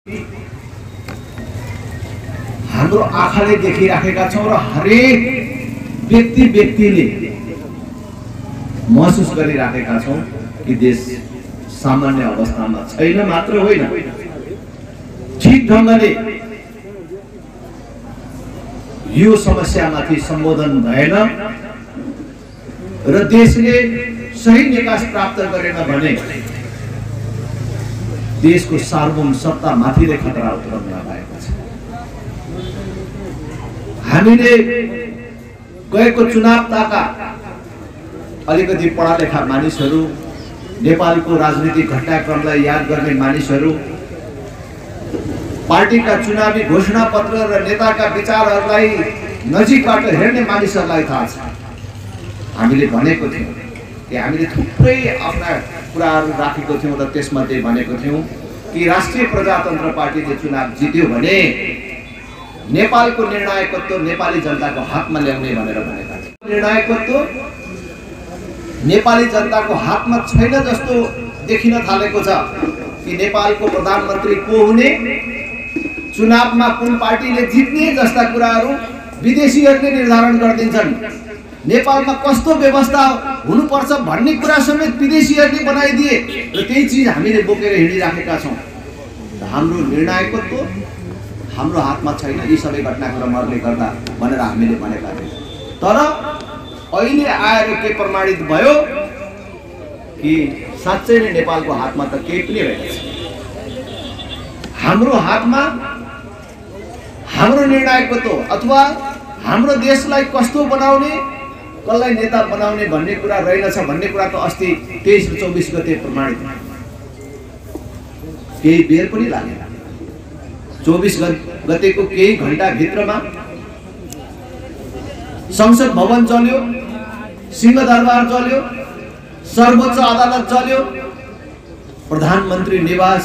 हाम्रो आँखाले देखिराखेका छौं र हरेक व्यक्तिले महसुस गरिराखेका छौं कि देश सामान्य अवस्थामा छैन मात्र होइन, ठीक ढंगले यो समस्यामाथि सम्बोधन भएन र देशले सही निकास प्राप्त गरेन भने देशको सार्वभौम सत्ता माथिले खतरा उत्रन लागेको छ। हामीले गएको चुनावका अलिकति पढालेखा मानिसहरू, नेपालको राजनीतिक घटनाक्रमलाई याद गर्ने मानिसहरू, पार्टीका चुनावी घोषणा पत्र र नेताका विचारहरूलाई नजिकबाट हेर्ने मानिसहरूलाई थाहा छ। हामीले भनेको थियौं कि हामीले थुप्रै आफ्ना कुराहरू राखेको थियौं र त्यसमध्ये भनेको थियौं कि राष्ट्रिय प्रजातन्त्र पार्टीले चुनाव जित्यो भने नेपालको निर्णायकत्व नेपाली जनताको हातमा ल्याउने भनेर भनेका थिए। निर्णायकत्व नेपाली जनताको हातमा छैन जस्तो देखिन थालेको छ कि नेपालको प्रधानमन्त्री को हुने, चुनावमा कुन पार्टीले जित्ने जस्ता कुराहरू विदेशीहरूले निर्धारण गरिदिन्छन्। नेपालमा कस्तो व्यवस्था हुनुपर्छ भन्ने कुरा समेत विदेशीहरूले बनाइदिए र त्यही चीज हामीले बोकेर हिँडिराखेका छौं। हाम्रो निर्णायकत्व हाम्रो हातमा छैन यी सबै घटनाक्रमहरूले गर्दा भनेर हामीले भनेका थियौं। तर अहिले आएर के प्रमाणित भयो कि साच्चै नै नेपालको हातमा त केही पनि रहेछ। हाम्रो हातमा हाम्रो निर्णायकत्व अथवा हाम्रो देशलाई कस्तो बनाउने, कसलाई नेता बनाउने भन्ने कुरा रहेनछ भन्ने कुरा त अस्ति 23 र 24 गते प्रमाणित भयो। केही बेर पनि लागेन। 24 गतेको केही घण्टा भित्रमा संसद भवन चल्यो, सिंहदरबार चल्यो, सर्वोच्च अदालत चल्यो, प्रधानमन्त्री निवास,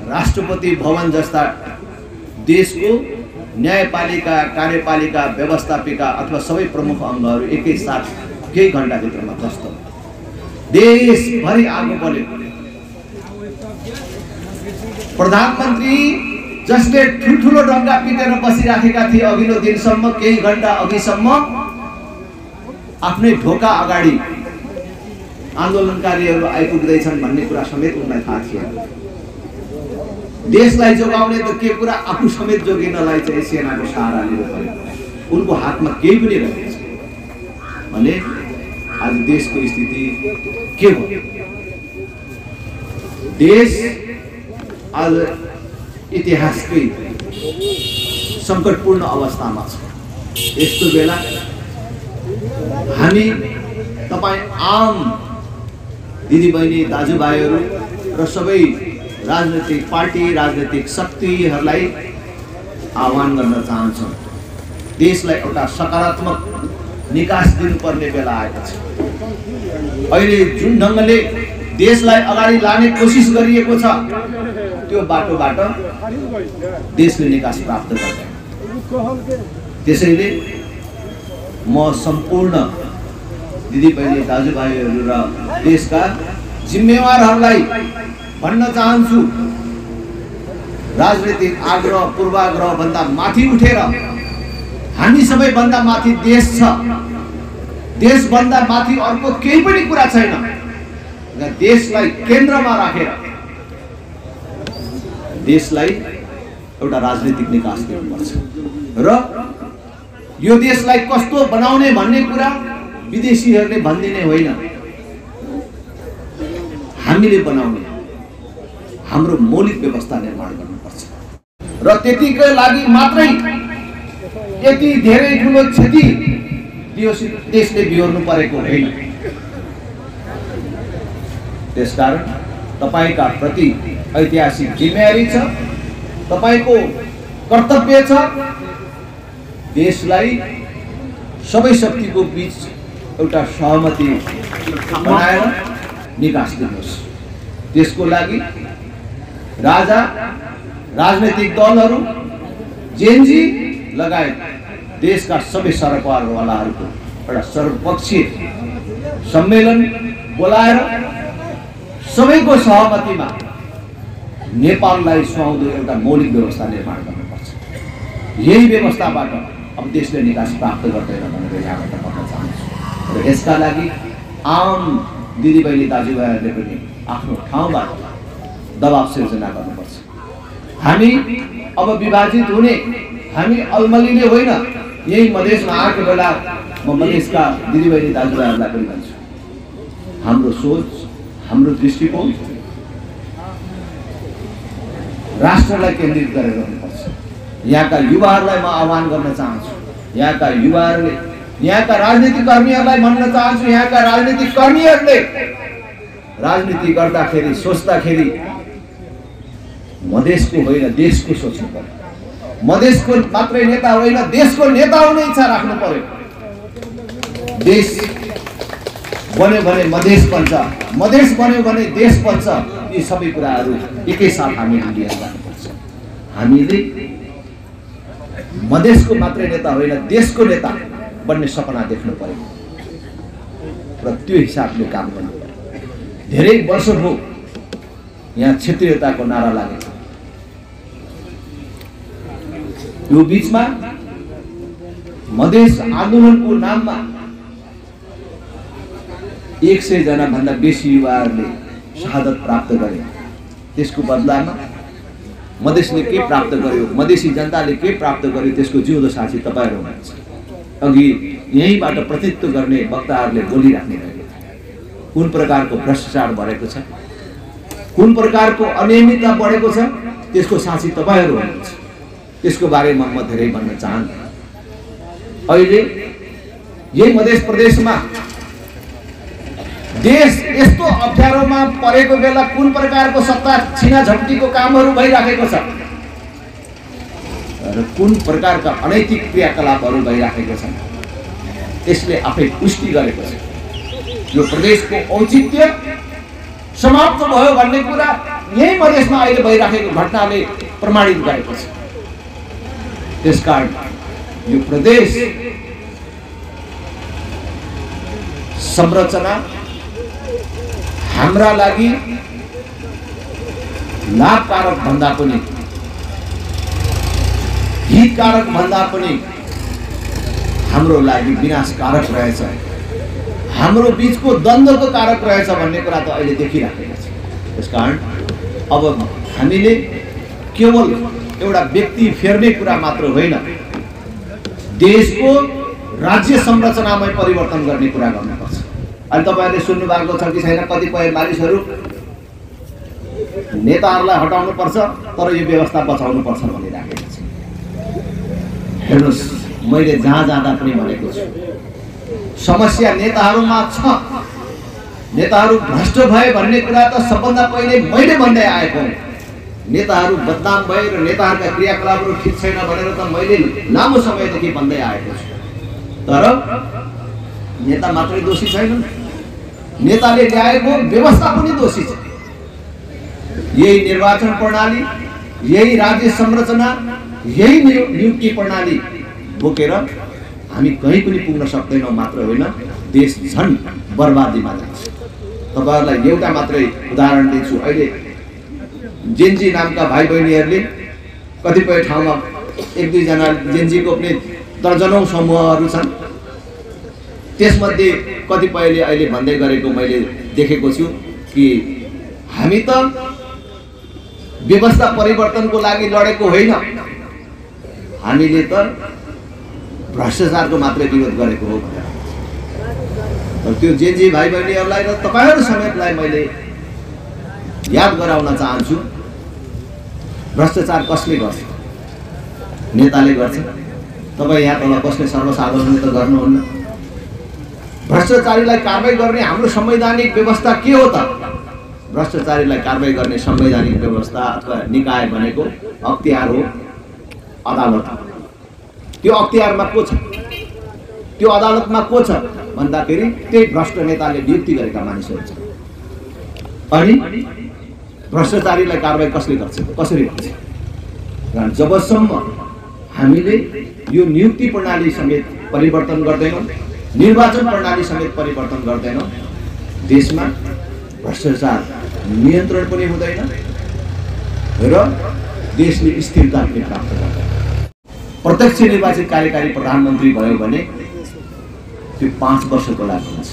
राष्ट्रपति भवन जस्ता देशको न्यायपालिका, कार्यपालिका, व्यवस्थापिका अथवा सबै प्रमुख अङ्गहरू एकैसाथ केही घण्टा भित्रमा ध्वस्त भयो। देशभरि आगो बल्यो। प्रधानमन्त्री जसले ठुल्ठुलो डङ्गा पिटेर बसिराखेका थिए अघिल्लो दिनसम्म, केही घण्टा अघिसम्म आफ्नै ढोका अगाडि आन्दोलनकारीहरू आइपुग्दैछन् भन्ने कुरा समेत उनलाई थाहा थिएन। देशलाई जोगाउने त के कुरा आफू समेत जोगिनलाई चाहिँ सेनाको सहारा लिनु पर्यो। उनको हातमा केही पनि रहेछ भने आज देशको स्थिति के भयो? देश आज इतिहासकै संकटपूर्ण अवस्थामा छ। यस्तो बेला हामी तपाई आम दिदीबहिनी, दाजुभाइहरू र सबै राजनीतिक पार्टी, राजनीतिक शक्तिहरूलाई आह्वान गर्न चाहन्छौँ। देशलाई एउटा सकारात्मक निकास दिनुपर्ने बेला आएको छ। अहिले जुन ढङ्गले देशलाई अगाडि लाने कोसिस गरिएको छ त्यो बाटोबाट देशले निकास प्राप्त गर्दैन। त्यसैले म सम्पूर्ण दिदीबहिनी, दाजुभाइहरू र देशका जिम्मेवारहरूलाई भन्न चाहन्छु, राजनीतिक आग्रह पूर्वाग्रह भन्दा माथि उठेर हामी सबैभन्दा माथि देश छ। देशभन्दा माथि अर्को केही पनि कुरा छैन। देशलाई केन्द्रमा राखेर देशलाई एउटा राजनीतिक निकास दिनुपर्छ र यो देशलाई कस्तो बनाउने भन्ने कुरा विदेशीहरूले भन्दिने होइन, हामीले बनाउने हाम्रो मौलिक व्यवस्था निर्माण गर्नुपर्छ र त्यतिकै लागि मात्रै यति धेरै ठुलो क्षति देशले बिहोर्नु परेको होइन। त्यसकारण तपाईका प्रति ऐतिहासिक जिम्मेवारी छ, तपाईको कर्तव्य छ देशलाई सबै शक्तिको बीच एउटा सहमति बनाएर निकास दिनुहोस्। त्यसको लागि राजा, राजनीतिक दलहरू, जेएनजी लगायत देशका सबै सरकारवालाहरूको एउटा सर्वपक्षीय सम्मेलन बोलाएर सबैको सहमतिमा नेपाललाई सुहाउँदो एउटा मौलिक व्यवस्था निर्माण गर्नुपर्छ। यही व्यवस्थाबाट अब देशले निकास प्राप्त गर्दैन भनेर यहाँबाट भन्न चाहन्छु। र यसका लागि आम दिदीबहिनी दाजुभाइहरूले पनि आफ्नो ठाउँबाट दबाब सिर्जना गर्नुपर्छ। हामी अब विभाजित हुने, हामी अलमलिने होइन। यही मधेसमा आएको बेला म मधेसका दिदीबहिनी दाजुभाइहरूलाई पनि भन्छु, हाम्रो सोच, हाम्रो दृष्टिकोण राष्ट्रलाई केन्द्रित गरेर गर्नुपर्छ। यहाँका युवाहरूलाई म आह्वान गर्न चाहन्छु, यहाँका युवाहरूले, यहाँका राजनीतिक कर्मीहरूलाई भन्न चाहन्छु, यहाँका राजनीतिक कर्मीहरूले राजनीति गर्दाखेरि सोच्दाखेरि मधेसको होइन देशको सोच्नु पर्यो। मधेसको मात्रै नेता होइन, देशको नेता हुने इच्छा राख्नु पर्यो। देश बन्यो भने मधेस बन्छ, मधेस बन्यो भने देश बन्छ। यी सबै कुराहरू एकैसाथ हामीले लिएर जानुपर्छ। हामीले मधेसको मात्रै नेता होइन, देशको नेता बन्ने सपना देख्नु पर्यो र त्यो हिसाबले काम गर्नु पर्यो। धेरै वर्ष हो यहाँ क्षेत्रीयताको नारा लागेको। यो बीचमा मधेस आन्दोलनको नाममा 100 जना भन्दा बेसी युवाहरूले शहादत प्राप्त गरे। त्यसको बदलामा मधेसले के प्राप्त गर्यो, मधेसी जनताले के प्राप्त गर्यो, त्यसको जिउँदो साक्षी तपाईहरु हुनुहुन्छ। अघि यहीबाट प्रतिनिधित्व गर्ने वक्ताहरूले बोलिराख्ने भएको छ। कुन प्रकारको भ्रष्टाचार बढेको छ, कुन प्रकारको अनियमितता बढेको छ, त्यसको साक्षी तपाईहरु हुनुहुन्छ। त्यसको बारेमा म धेरै भन्न चाहन्छु। अहिले यही मधेस प्रदेशमा देश यस्तो अप्ठ्यारोमा परेको बेला कुन प्रकारको सत्ता छिना झपटीको कामहरू भइराखेको छ र कुन प्रकारका अनैतिक क्रियाकलापहरू भइराखेको छ, यसले आफै पुष्टि गरेको छ। यो प्रदेशको औचित्य समाप्त भयो भन्ने कुरा यही मधेसमा अहिले भइराखेको घटनाले प्रमाणित गरेको छ। त्यसकारण यो प्रदेश संरचना हाम्रा लागि लाभकारक भन्दा पनि, हितकारक भन्दा पनि हाम्रो लागि विनाशकारक रहेछ, हाम्रो बीचको द्वन्द्वको कारक रहेछ भन्ने कुरा त अहिले देखिराखेको छ। त्यसकारण अब हामीले केवल एउटा व्यक्ति फेर्ने कुरा मात्र होइन, देशको राज्य संरचनामै परिवर्तन गर्ने कुरा गर्नुपर्छ। अनि तपाईहरुले सुन्नु भएको छ कि छैन, कतिपय मानिसहरू नेताहरूलाई हटाउनु पर्छ तर यो व्यवस्था बचाउनु पर्छ भनिराखेको छ। हेर्नुस्, मैले जहाँ जाँदा पनि भनेको छु, समस्या नेताहरूमा छ। नेताहरू भ्रष्ट भए भन्ने कुरा त सबभन्दा पहिले मैले भन्दै आएको हुँ। नेताहरू बदनाम भए र नेताहरूका क्रियाकलापहरू ठिक छैन भनेर त मैले लामो समयदेखि भन्दै आएको छु। तर नेता मात्रै दोषी छैन, नेताले ल्याएको व्यवस्था पनि दोषी छ। यही निर्वाचन प्रणाली, यही राज्य संरचना, यही नियुक्ति प्रणाली बोकेर हामी कहीँ पनि पुग्न सक्दैनौँ। मात्र होइन, देश झन् बर्बादीमा जान्छ। तपाईहरुलाई एउटा मात्रै उदाहरण दिन्छु। अहिले जेनजी नामका भाइ बहिनीहरूले कतिपय ठाउँमा 1-2 जना जेनजीको पनि दर्जनौं समूहहरू छन्। त्यसमध्ये कतिपयले अहिले भन्दै गरेको मैले देखेको छु कि हामी त व्यवस्था परिवर्तनको लागि लडेको होइन, हामीले त भ्रष्टाचारको मात्रै विरोध गरेको हो भनेर। तर त्यो जेनजी भाइ बहिनीहरूलाई र तपाईहरु समेतलाई मैले याद गराउन चाहन्छु, भ्रष्टाचार कसले गर्छ? नेताले गर्छ। तपाई यहाँ तल बस्ने सर्वसाधारणले त गर्नुहुन्न। भ्रष्टाचारीलाई कारबाही गर्ने हाम्रो संवैधानिक व्यवस्था के हो त? भ्रष्टाचारीलाई कारबाही गर्ने संवैधानिक व्यवस्था अथवा निकाय भनेको अख्तियार हो, अदालत। त्यो अख्तियारमा को छ? त्यो अदालतमा को छ भन्दाखेरि त्यही भ्रष्ट नेताले नियुक्ति गरेका मानिसहरू छन्। अनि भ्रष्टाचारीलाई कारबाही कसले गर्छ? कसरी गर्छ? कारण जबसम्म हामीले यो नियुक्ति प्रणाली समेत परिवर्तन गर्दैनौँ, निर्वाचन प्रणाली समेत परिवर्तन गर्दैनौँ, देशमा भ्रष्टाचार नियन्त्रण पनि हुँदैन र देशले स्थिरता पनि प्राप्त गर्छ। प्रत्यक्ष निर्वाचित कार्यकारी प्रधानमन्त्री भयो भने त्यो 5 वर्षको लागि हुन्छ।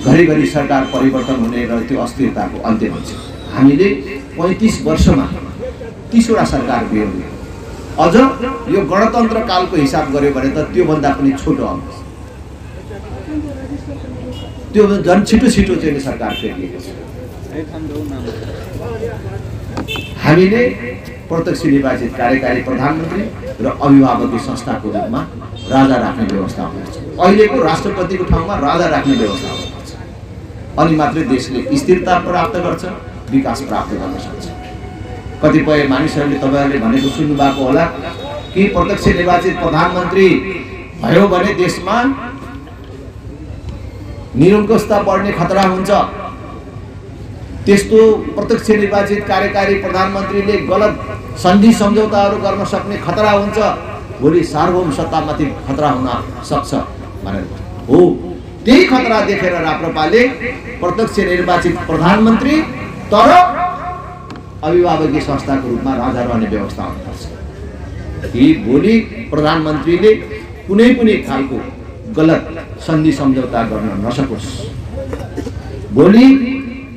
घरिघरि सरकार परिवर्तन हुने र त्यो अस्थिरताको अन्त्य हुन्छ। हामीले 35 वर्षमा 30 वटा सरकार बिहोर्यौं। अझ यो गणतन्त्र कालको हिसाब गर्यो भने त त्योभन्दा पनि छोटो आउँछ। त्यो झन् छिटो चाहिँ सरकार फेरिएको छ। हामीले प्रत्यक्ष निर्वाचित कार्यकारी प्रधानमन्त्री र अभिभावकीय संस्थाको रूपमा राजा राख्ने व्यवस्था हुनुपर्छ। अहिलेको राष्ट्रपतिको ठाउँमा राजा राख्ने व्यवस्था हुनुपर्छ। अनि मात्रै देशले स्थिरता प्राप्त गर्छ, विकास प्राप्त गर्न सक्छ। कतिपय मानिसहरूले तपाईहरुले भनेको सुन्नु भएको होला कि प्रत्यक्ष निर्वाचित प्रधानमन्त्री भयो भने देशमा निरङ्कुशता बढ्ने खतरा हुन्छ। त्यस्तो प्रत्यक्ष निर्वाचित कार्यकारी प्रधानमन्त्रीले गलत सन्धि सम्झौताहरू गर्न सक्ने खतरा हुन्छ। भोलि सार्वभौम सत्तामाथि खतरा हुन सक्छ भनेर हो। त्यही खतरा देखेर राप्रपाले प्रत्यक्ष निर्वाचित प्रधानमन्त्री तर अभिभावकीय संस्थाको रूपमा राजा रहने व्यवस्था हुनुपर्छ कि भोलि प्रधानमन्त्रीले कुनै पनि खालको गलत सन्धि सम्झौता गर्न नसकोस्, भोलि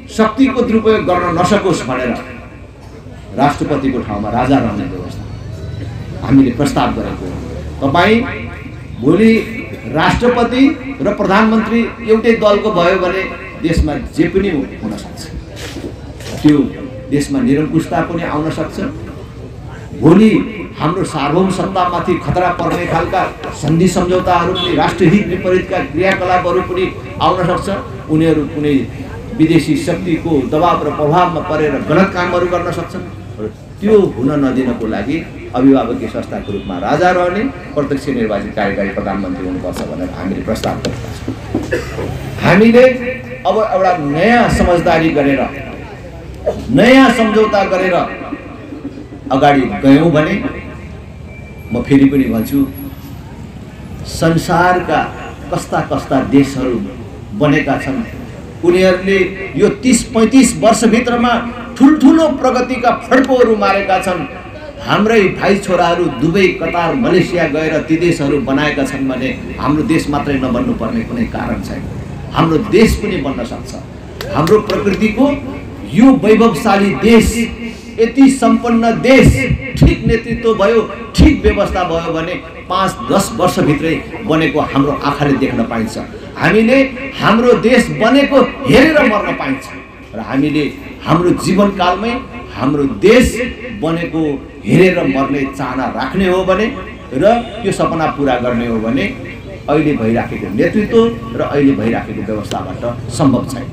शक्तिको दुरुपयोग गर्न नसकोस् भनेर राष्ट्रपतिको ठाउँमा राजा रहने व्यवस्था हामीले प्रस्ताव गरेको हो। तपाई भोलि राष्ट्रपति र प्रधानमन्त्री एउटै दलको भयो भने देशमा जे पनि हुन सक्छ। त्यो देशमा निरङ्कुशता पनि आउन सक्छ। भोलि हाम्रो सार्वभौम सत्तामाथि खतरा पर्ने खालका सन्धि सम्झौताहरू पनि राष्ट्रहित विपरीतका क्रियाकलापहरू पनि आउन सक्छ। उनीहरू कुनै विदेशी शक्तिको दबाव र प्रभावमा परेर गलत कामहरू गर्न सक्छन्। त्यो हुन नदिनको लागि अभिभावकीय संस्थाको रूपमा राजा रहने प्रत्यक्ष निर्वाचित कार्यकारी प्रधानमन्त्री हुनुपर्छ भनेर हामीले प्रस्ताव गरेका छौँ। हामीले अब एउटा नयाँ समझदारी गरेर नयाँ सम्झौता गरेर अगाडि गयौं भने म फेरि पनि भन्छु, संसारका कस्ता कस्ता देशहरू बनेका छन्, उनीहरूले यो 30-35 वर्षभित्रमा ठुल्ठुलो प्रगतिका फड्कोहरू मारेका छन्। हाम्रै भाइ छोराहरू दुबई, कतार, मलेसिया गएर ती देशहरू बनाएका छन् भने हाम्रो देश मात्रै नबन्नु पर्ने कुनै कारण छैन। हाम्रो देश पनि बन्न सक्छ। हाम्रो प्रकृतिको यो वैभवशाली देश, यति सम्पन्न देश, ठीक नेतृत्व भयो, ठीक व्यवस्था भयो भने 5-10 वर्षभित्रै बनेको हाम्रो आँखाले देख्न पाइन्छ। हामीले हाम्रो देश बनेको हेरेर मर्न पाइन्छ र हामीले हाम्रो जीवनकालमै हाम्रो देश बनेको हेरेर मर्ने चाहना राख्ने हो भने र त्यो सपना पूरा गर्ने हो भने अहिले भइराखेको नेतृत्व र अहिले भइराखेको व्यवस्थाबाट सम्भव छैन।